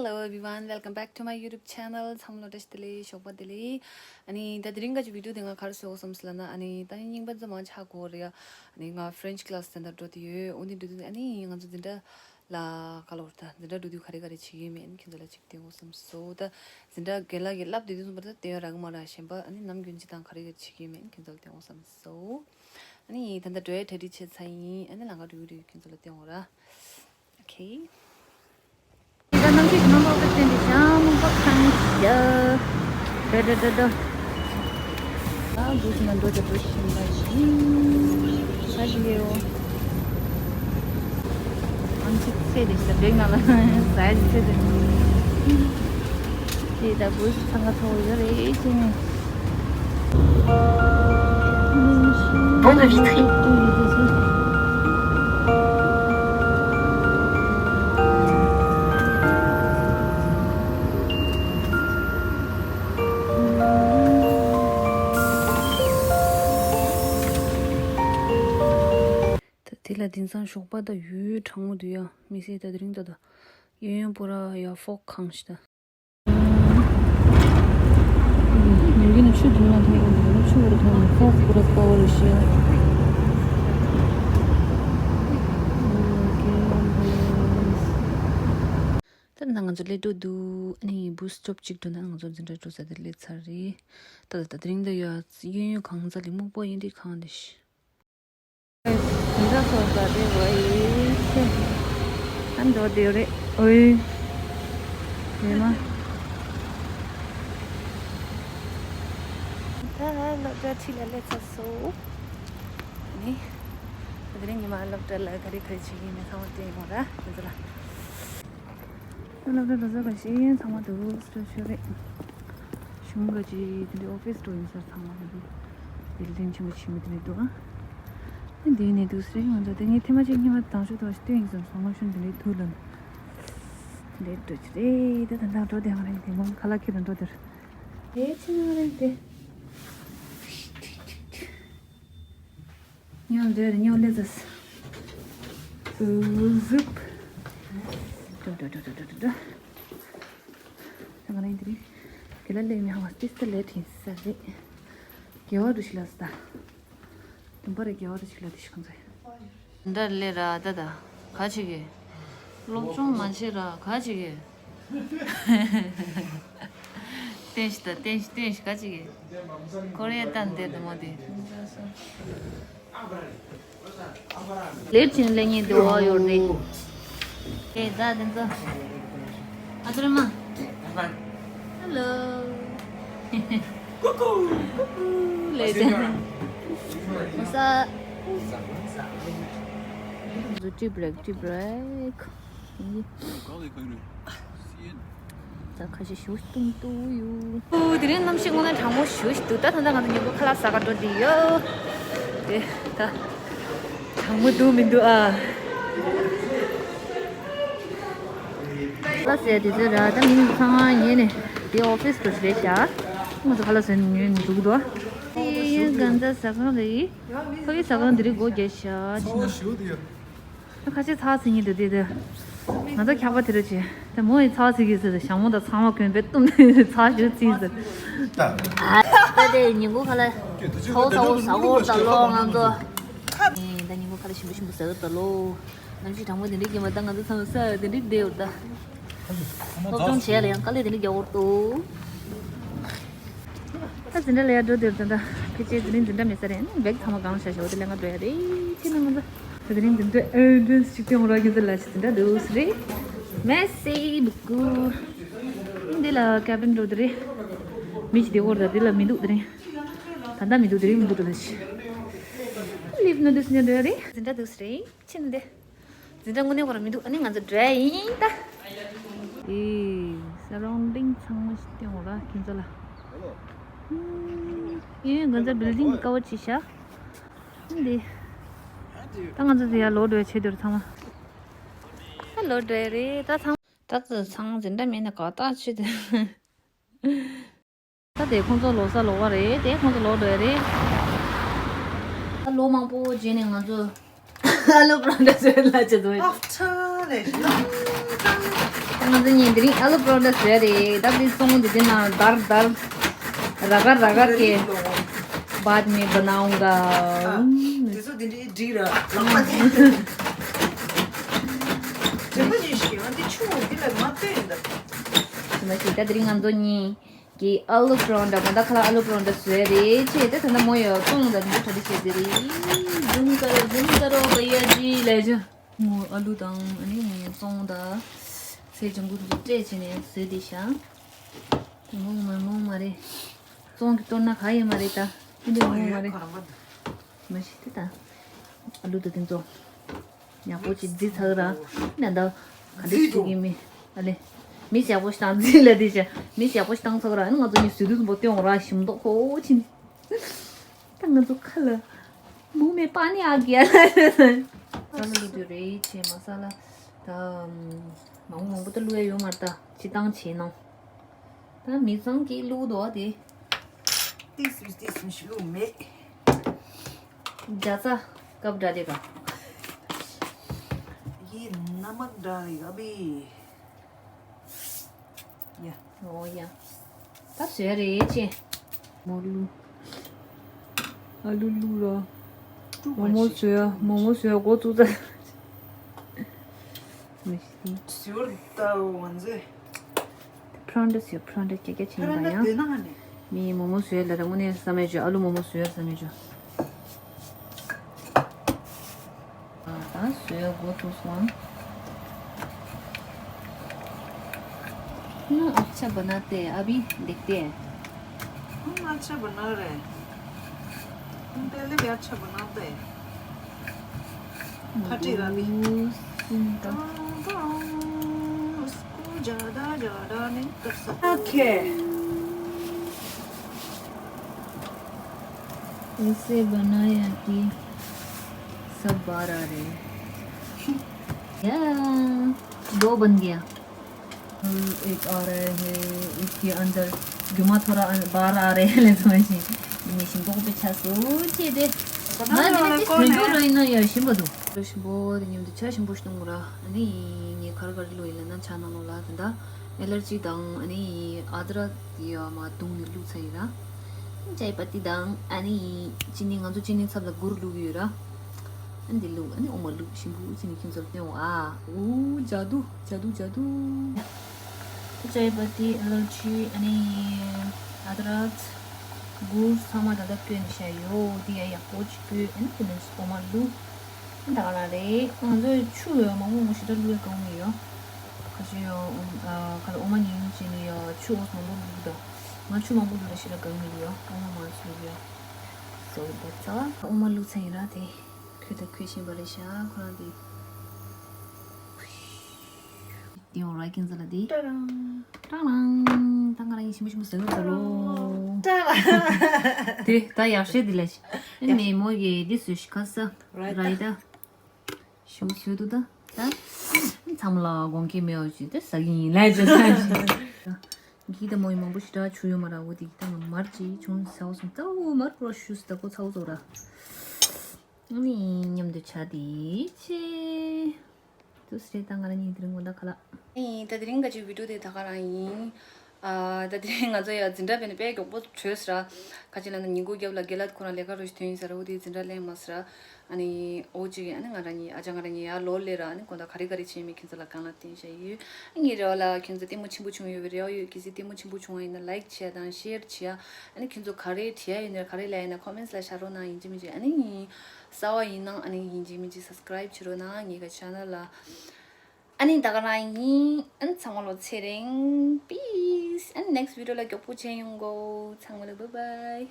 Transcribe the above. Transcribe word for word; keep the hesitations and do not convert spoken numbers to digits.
Hello everyone, welcome back to my YouTube channel. ཚང་མ་ལ་བཀྲ་ཤིས་བདེ་ལེགས། ཞོགས་པ་བདེ་ལེགས། ཨ་ནི་ད་དེ་རིང་ག་ཅིག་བི་ཌི་ཡོ་དེ་ང་ག་རེ་བཟོ་དགོས་བསམ་སོང་ལབ་ན། ཨ་ནི་ད་རྙིང་པ་ཚོ་མང་ཆགས་གོ་རེད་ཡ། ཨ་ནི་ང་French class དེ་འདྲ་འགྲོ་དེ་ཡོད། འོ་འདི་འགྲོ་དུས་ཨ་ནི་ང་ཚོ་འཛིན་གྲྭ་ལ་ག་ལ་བར་ད་འཛིན་གྲྭ་འགྲོ་དུས་ག་རེ་ག་རེ་བྱེད་ཀྱི་ཡོད་མེད་ཨ་ནི་ཁྱེད་ཚོ་ལ་ཅིག་སྟོན་དགོས་བསམ་སོང་། ད་འཛིན་གྲྭ་རྒན་ལགས་ཀྱིས་བསླབ་དེ་དུས་ཙམ་པ་ད་སྟོན་ཡ་རག་གི་མ་རེད། གཞན་པ་ཨ་ནི་ནམ་རྒྱུན་ཅི་དང་ག་རེ་ག་རེ་བྱེད་ཀྱི་ཡོད་མེད་ཨ་ནི་ཁྱེད་ཚོ་ལ་སྟོན་དགོས་བསམ་སོང་། ཨ་ནི་ད་ལྟ་འགྲོ་ཡ་གྲ་སྒྲིག་བྱས་ཚར་ཡིན། ཨ་ནི་ལམ་ཁ་འགྲོ་གི་རེད། ཁྱེད་ཚོ་ལ་སྟོན་དགོས་ར། Okay. ད་ནམ་ཞིག་ནམ་ལོག་ཏུ་བསྟན་ཏེ་ཞང་མོ་པ་ཁང་ཡ། ད་ད་ད་ད། ད་འདུག་ན་འགྲོ་ད་འགྲོ་བཞིན་པ་ཡིན། ས་ཞིག་ཡོད། ཨང་ཅིག་ཚེ་དེ་ཞིག་ད་བེག་ནང་ལ་ཟ་ཡ་ཅིག་ཚེ་དེ། དེ་ད་བུ་སུ་ཚང་ག་ཚོ་ཡོད་རེད་ཅེས་ནས། Pont de Vitry. ད་དེ་ལ་དེང་སང་ཞོགས་པ་ད་ཡུལ་གྲང་མོ་འདུག་ཡ། མི་སེར་ད་དེ་རིང་ད་ད་གཡས་གཡོན་པོ་ར་ཡ་ཧྥོག་ཁང་ཞིག་ད། ཉིན་རྒྱུན་ནས་ཆུ་དུང་ན་ཐོན་གྱི་འདུག་ཆུ་བོར་ཐོན་ནས་ཧྥོག་པོ་ར་པ་བོ་ར་ཤི་ཡ། ད་ང་ཚོ་སླེབས་འགྲོ་འདུག་ཨ་ནི་བུ་སི་ཊོབ་གཅིག་འགྲོ་ན་ང་ཚོ་འཛིན་གྲྭ་འགྲོ་ས་དེ་སླེབས་ཚར་རེད། ད་ད་ད་དེ་རིང་ད་ཡ་གཡས་གཡོན་གང་ཚ་ལི་སྨུག་པོ་ཡིན་དུས་གང་དེ་ཤི། འདྲ་སོ་ད་དེ་བ་ཡིན་ཚེ། ཨ་འགྲོ་དེ་རེད། ཨོའི། རེད་མ། ད་སློབ་གྲྭ་ཁྲིད་ལ་སླེབས་ཚར་སོང་། ཨ་ནི། དེ་རིང་ཉི་མ་སློབ་གྲྭ་ལ་ག་རེ་ག་རེ་བྱེད་ཀྱི་ཡིན་མིན་ཚང་མ་བསྟན་ཡོང་ར་དེ་ཚོ་ལ། སློབ་གྲྭ་འགྲོ་ས་ག་ཤེད་ཚང་མ་འདུག་སྤྲོ་ཤོར་རེད། གཞུང་ག་ཅིག་དེ་འདྲའི་ཨོ་ཕིས་འགྲོ་ཡིན་ས་ཚང་མ་འདུག་བིལ་ཌིང་ཆེན་པོ་ཆེན་པོ་དེ་འདྲ་འདུག་ཨ། དེ་འདི་ནས་འདུག་སེ་ང་ཚོ་དེ་ངས་ཐེངས་མ་གཅིག་གཉིས་པ་དང་ཤོག་ཐོག་ཞིག་སྟོན་ཡིན་ཟེར་སོང་། ང་ཤུན་དེ་འདྲའི་ཐུག་ལ་འདི་འདྲའི་འགྲོ་ཅི་རེད། ད་ད་ད་འགྲོ་དེ་ང་རང་དེ་མོ་ཁ་ལག་ཁྱེར་འགྲོ་དེར་དེ་ཕྱི་ནང་རེད་དེ། ཉོ་འདོད་ཉོ་ལེ་ཟེར། ཟུབ། འགྲོ་འགྲོ་འགྲོ་འགྲོ་འགྲོ་འགྲོ། ང་རང་འདི་རེད། དགེ་ལ་ལས་མི་ཧ་བ་ཏིས་ཏ་ལས་དྲིན་ས་རེད། དགེ་བ་རུ་ཞིག་ལ་ས། དུམ་པ་རེ་དགེ་བ་རུ་ཞིག་ལ་དེ་ཞིག་ཁོང་ཚོ། འདྲ་ལས་ར་ད་ད། ག་ཅིག་གི་སློབ་སྦྱོང་མ་བྱེད་ར་ག་ཅིག་གི་བསྟན་ཤི་ད་བསྟན་ཤི་བསྟན་ཤི་ག་ཅིག་གི་ཁོ་རེ་ད་འདེད་དུ་མོ་དེ། ལེར་ཆིན་ལེ་ཉིན་དུ་བ་ཡོར་དེ། ཨེ་ད་དེ་ཚོ། ཨ་ཚོ་རེ་མ། Hello. Coucou. Coucou. ལེ་ད། Bonsoir. Tea break, tea break. ད་ཁ་ཤས་ཞུ་སྟོང་ཏུ་ཡོད། ཨོ་དེ་རིང་གནམ་གཤིས་དངོས་གནས་གྲང་མོ་ཞུ་ཞིག་འདུག་ད་ད་ལྟ་ང་ཚོ་ཉིན་གུང་ཁ་ལག་ཟ་ག་འགྲོ་འདི་ཡོད། དེ་ད་གྲང་མོ་འདུག་མི་འདུག་ཨ། ལ་ཟེར་དེ་ཚོ་ར་ད་མི་ཚང་མ་ཉལ་ནས་དེ་ཨོ་ཕིས་འགྲོ་ཞིག་རེད་ཤག་ང་ཚོ་ཁ་ལག་ཟ་ནས་ཉལ་ནས་འདུག་གི་འདུག་ཨ། དེ་གན་ད་ཟ་ཁང་རེད། ཁོ་གི་ཟ་ཁང་འདི་རིགས་སྒོ་རྒྱག་ཤག་ཅི་ན། ཁ་ཤས་ཚ་ཟེར་གྱི་འདུག་དེ་དེ། ང་ཚོ་འཁྱག་པ་དེ་རུ་བྱས། ད་མོ་ཡི་ཚ་ཟེར་གྱི་ཟེར་ཞྭ་མོ་དང་ཚང་མ་གོན་པས་བཏུམ་ནས་ཚ་ཞུ་ཚིག་ཟེར། ད་དེ་ཉིན་གུང་ཁ་ལ་ཚ་བོ་ཚ་བོ་ཟ་འོར་ད་ལོ་ང་ཚོ། ད་ཉིན་གུང་ཁ་ལ་ཞིམ་པོ་ཞིམ་པོ་ཟ་འོར་ད་ལོ། གནམ་གཤིས་གྲང་མོ་དེ་འདྲའི་སྐྱེས་མ་ད་ང་ཚོ་ཚང་མ་ས་དེ་འདྲའི་བསྡད་འོར་ད། སློབ་སྦྱོང་བྱས་ལ་ཡང་དཀའ་ལས་དེ་འདྲའི་རྒྱག་འོར་ཏོ། ད་འཛིན་གྲྭ་ལ་ཡར་འགྲོ་དེར་ད་ད་ཕལ་ཆེར་དེ་རིང་འཛིན་གྲྭ་མེད་ས་རེད། ཨ་ནི་བེག་ཚང་མ་གང་བཞག་བཞག་འོ་དེ་ལས་ང་འགྲོ་ཡ་རེད་ཅེས་ན་ང་ཚོ། ད་དེ་རིང་འཛིན་གྲྭ་ཨེན་ཊྲན་སི་ཅིག་སྟོན་ར་གི་འཛིན་ལ་ཅིག་འཛིན་གྲྭ་འདུག་སེ་རེད། མེ་སི་བུ་ཀུ། འདི་ལ་ཀེ་བིན་འགྲོ་དེ་རེད། མི་ཅིག་དེ་འོར་ད་དེ་ལ་མི་འདུག་དེ་རིང་། ད་ལྟ་མི་འདུག་དེ་རིང་མི་འདུག་འགྲོ་ད་ཅི། ལིབ་ནོ་དུས་སུ་ཉལ་འགྲོ་ཡ་རེད། འཛིན་གྲྭ་འདུག་སེ་རེད། ཕྱིན་ཏེ། འཛིན་གྲྭ་དངོས་གནས་ཁོ་རང་མི་འདུག་ཨ་ནི་ང་ཚོ་འགྲོ་ཡ་ཡིན་ད། ཨེ། སར་རའུན་ཌིང་ཚང་མ་ཞིག་སྟོན་འོ་ར་ཁྱེད་ཚོ་ལ། ཨེ་ང་ཚོ་བིལ་ཌིང་གི་ཀ་བ་ཅིག་བཞག་འདི། ད་ང་ཚོ་འདི་ཡར་ལོག་འགྲོ་ཡ་བྱེད་འདུག་ཚང་མ། ད་ལོག་འགྲོ་ཡ་རེད་ད་ཚང་མ། ད་ཚང་འཛིན་གྲྭ་མེད་ན་ག་ད་ཆུ་དེ། ད་དེ་ཁོང་ཚོ་ལོ་གསར་ལོག་པ་རེད། དེ་ཁོང་ཚོ་ལོག་འགྲོ་ཡ་རེད། ད་ལོ་མང་པོ་རྗེས་ནས་ང་ཚོ་ ཨ་ལོ་པྲོ་འདྲ་བཟོས་ལ་ཅི་ཚོད། ཨབ་ཐ་ལེ་ཤི་ལ། ང་ཚོ་ཉིན་དེ་རིང་ཨ་ལོ་པྲོ་འདྲ་བཟོས་རེད། ད་དེ་སོང་དེ་དེ་ན་དར་དར། ར་གར་ར་གར་ཀེ། बाद में बनाऊंगा། དེ་ཚོ་དེ་འདྲའི་འགྲིག་ར་ལག་པ་དེ། དྲན་པ་ཉེ་ཞིག་ཡང་དེ་ཆུང་བ་དེ་ལ་མ་བསྟན་ཡིན་ད། དེ་མ་ཞིག་ད་དེ་རིང་ང་ཚོ་གཉིས། कि आलू परांठा, मतलब खाला आलू परांठा सुए रे छे, ते ठंडा मोयो, तोंग दा ठंडा ठंडी छे दे री। जूम करो, जूम करो भैया जी, ले जा। मो आलू दांग, अनि मो तोंग दा, से जंगु दु टे छे ने, से दिशा। मो मा, मो मारे। तोंग की तोड़ना खाए मारे ता। इधर मो मारे। मशीते ता। आलू तो दिन तो। ཡག་པོ་ཅིག་བརྫིས་ཚར་ར། ནན་ད་ག་འདྲ་ཞིག་ཡིན་མིན། ཨ་ལེ། མི་ཞག་པོ་ཞིག་བཏང་རྫིས་ལ་དེ་བྱ། མི་ཞག་པོ་ཞིག་བཏང་ཚར་ར། ཨ་ནི་ང་ཚོ་གཉིས་བཟོས་དུས་མོ་སྟོན་འོང་ར་ཞིམ་མདོག་ཁོ་ཕྱིན། ད་ང་ཚོ་ཁ་ལ་མུ་མེ་པ་ནི་ཨ་གི་ཨ་ལ། ས་ལ་ལུ་དུ་རེད་ཆེ་མ་ས་ལ། ད་མང་མང་པོ་ད་ལུ་ཡ་ཡོད་མ་རེད། ད་ཕྱི་བཏང་བྱེད་ནང་། ད་མི་ཚང་གི་ལུགས་དོ་དེ། ཏིས་ཏིས་ཏིས་མི་ཤི་ལུགས་མེད། རྒྱ་ཚ་སྐབས་འདྲ་དེ་ག། ये नमक डालेगा अभी। ཡ། ཨོ་ཡ། ད་བཟོས་རེད་ཅེ། མོ་ལུ། ཨ་ལུ་ལུ་ར། མོ་མོ་བཟོས་ཡ། མོ་མོ་བཟོས་ཡ་འགོ་བཙུགས་ཚར། མི་ཤི། ཟུར་ལྟ་བུ་ང་ཚོས། ཕྲན་ཏེ་ཟེར། ཕྲན་ཏེ་སྐད་ཆ་ཕྲན་ཏེ་ཆེན་པ་ཡང་། དེ་ན་ནི། མི་མོ་མོ་བཟོས་ལ་ར་དངོས་གནས་བསམ་མེད་བྱོས། ཨ་ལུ་མོ་མོ་བཟོས་བསམ་མེད་བྱོས། ད་བཟོས་འགོ་ཚུགས་སོང་། ना अच्छा बनाते हैं, अभी देखते हैं। हम अच्छा बना रहे हैं। हम पहले भी अच्छा बनाते हैं। फटी रहा भी। उसको ज्यादा ज्यादा नहीं कर सकते। ओके। ऐसे बनाया कि सब बाहर आ रहे हैं। या, दो बन गया। एक आ रहे हैं, इसके अंदर जुमा थोड़ा बाहर आ रहे हैं, ले समझ। ये शिंदो को पीछा सोचे दे। ना, ना, ना, कौन है? ना, या शिंदो दो। ཤིང་པོ་དེ་མཉམ་དུ་ཆ་ཞིམ་པོ་ཞིག་བཏུང་ར། ཨ་ནི་ངས་ག་རེ་ག་རེ་བླུགས་ཡིན་ལབ་ན། ཆ་ནང་ལོགས་ལ་དེ་འདྲ་ཨེ་ལར་ཇི་དང་། ཨ་ནི་ཨ་དྲག་དེ་ཡ་མ་བཏུང་ནས་བླུགས་ཚར་ཡིན་ར། ཅའི་པ་ཏི་དང་ཨ་ནི་ཅི་ནི། ང་ཚོ་ཅི་ནི་ཚབ་ལ་གུར་བླུགས་ཡོད་ར། ཨ་ནི་དེ་བླུགས། ཨ་ནི་འོ་མ་བླུགས། ཞིམ་པོ་ཅི་ནི་ཁྱོད་ཚོར་བསྟན་འོ་ཨ། འོ་ཇ་དུ་ཇ་དུ་ཇ་དུ། ཅའི་པ་ཏི་ཨེ་ལར་ཇི། ཨ་ནི་ཨ་དྲག་གུར་ཚང་མ་ད་ལྟ་བསྐོལ་ནས་བཞག་ཡོད། དེ་ཡ་ཡག་པོ་ཅིག་བསྐོལ། ཨ་ནི་དེ་ནས་འོ་མ་བླུགས། ད་ག་རང་རེད། ང་ཚོས་ཆུ་ཡོད་མང་པོ་མང་པོ་ཞེ་དྲག་བླུགས་ཡ་དགའ་མི་ཡོད། ཁ་ཤས་ཡོད་ཨ་ག་ལ་འོ་མ་ཉིན་ཉིན་བྱས་ནས་ཡོད་ཆུ་འོ་མང་པོ་བླུགས་ད། ང་ཆུ་མང་པོ་བླུགས་ད་ཞེ་དྲག་དགའ་མི་ཡོད། འོ་མ་མང་ཆུ་བླུགས་ཡ། So that's all. འོ་མ་བླུགས་ཚར་ཡིན་ར། དེ་ཁོས་ད་ཁོས་བཞིན་པ་རེད་ཤག་ཁོ་རང་དེ། དེ་འོ་ར་ཁྱེད་ཚོ་ལ་དེ། ཀྲང་ཀྲང་། ད་ང་རང་ཡིན་ཞིམ་པོ་ཞིམ་པོ་ཟ་གི་འདུག་ལོ། ཀྲང་། དེ་ད་ཡག་ཤོས་དེ་ལ་ཤི། ཨ་ནི་མོ་གི་དེ་བཟོས་ཤིག་ཁ་ས། ར་ཡི་ད། ར་ཡི་ད། ཞིམ་པོ་བཟོས་འདུག་ད། ད། ཚང་མ་ལ་དགོངས་འགལ་མེད་པ་ཞིག་དེ་ཟ་གི་ཡིན་ལབ་ཅིག་ད་ཅིག་གི་ད་མོ་ཡི་མང་པོ་ཞེ་དྲག་ཆུ་ཡོད་མ་ར། འོ་དེ་གི་ད་ང་མར་ཅིག་ཆུང་ཟ་བ་སོང་། ད་འོ་མར་པོ་ཞུ་ཟ་ད་གོ་ཚ་བོ་ཚོ་ར། ཨ་ནི་མཉམ་དུ་ཆ་དེ་ཆེ། དུ་སི་རེད། ད་ང་རང་གཉིས་དེ་རིང་དགོང་དག་ཁ་ལག་ཨེ། ད་དེ་རིང་ག་ཅིག་བི་ཌིའོ་དེ་ད་ག་རང་ཡིན། ཨ། ད་དེ་རིང་ང་ཚོ་ཡ་འཛིན་གྲྭ་པས་ནས་དཔེ་མགྱོགས་པོ་བྲོས་སོང་ར། ག་ཅི་ལབ་ན་ཉིན་གུང་རྒྱབ་ལ་རྒན་ལགས་ཁོ་རང་ལས་ཀ་རུ་ཞིག་ཐོན་ཡིན་ས་ར། འོ་དེ་འཛིན་གྲྭ་ལེན་མ་སོང་ར། ཨ་ནི་འོ་ཅིག་ཨ་ནི་ང་རང་གཉིས་ཨ་ཅག་ང་རང་གཉིས་ཡར་ལོག་སླེབས་ར། ཨ་ནི་དགོང་དག་ག་རེ་ག་རེ་བྱས་མིན་ཁྱེད་ཚོ་ལ་སྒང་ལ་སྟོན་བཞག་ཡོད། ཨ་ངའི་རེ་བ་ལ་ཁྱེད་ཚོ་ལྟད་མོ་ཆེན་པོ་བྱུང་ཡོད་པའི་རེ་བ་ཡོད། གལ་སྲིད་ལྟད་མོ་ཆེན་པོ་བྱུང་བ་ཡིན་ན་ལའིཀ་བྱེད་ཡ་དང་ཤེར་བྱེད་ཡ། ཨ་ནི་ཁྱེད་ཚོ་ག་རེ་བྲིས་ཡ་ཡོད་ན་ག་རེ་ལབ་ཡ་ཡིན་ན་ཁོ་མེན་སི་ལ་བཞག་རོགས་གནང་། ཡིན་གཅིག་མིན་གཅིག་ཨ་ནི་གསར་པ་ཡིན་ན་ཨ་ནི་ཡིན་གཅིག་མིན་གཅིག་སབ་སི་ཀ་རའིབ་བྱེད་རོགས་གནང་ངའི་ག་ཆེ་ནལ་ལ། ཨ་ནི་ད་ག་རང་ཡིན། ཨ་ནི་ཚང་མ་ལོ་ཚེ་རིང་། Peace། ཨ་ནི་ནེག་སི་ཊི་བི་ཌིའོ་ལ་མགྱོགས་པོ་མཇལ་ཡོང་གོ་ཚང་མ་ལ་bye bye།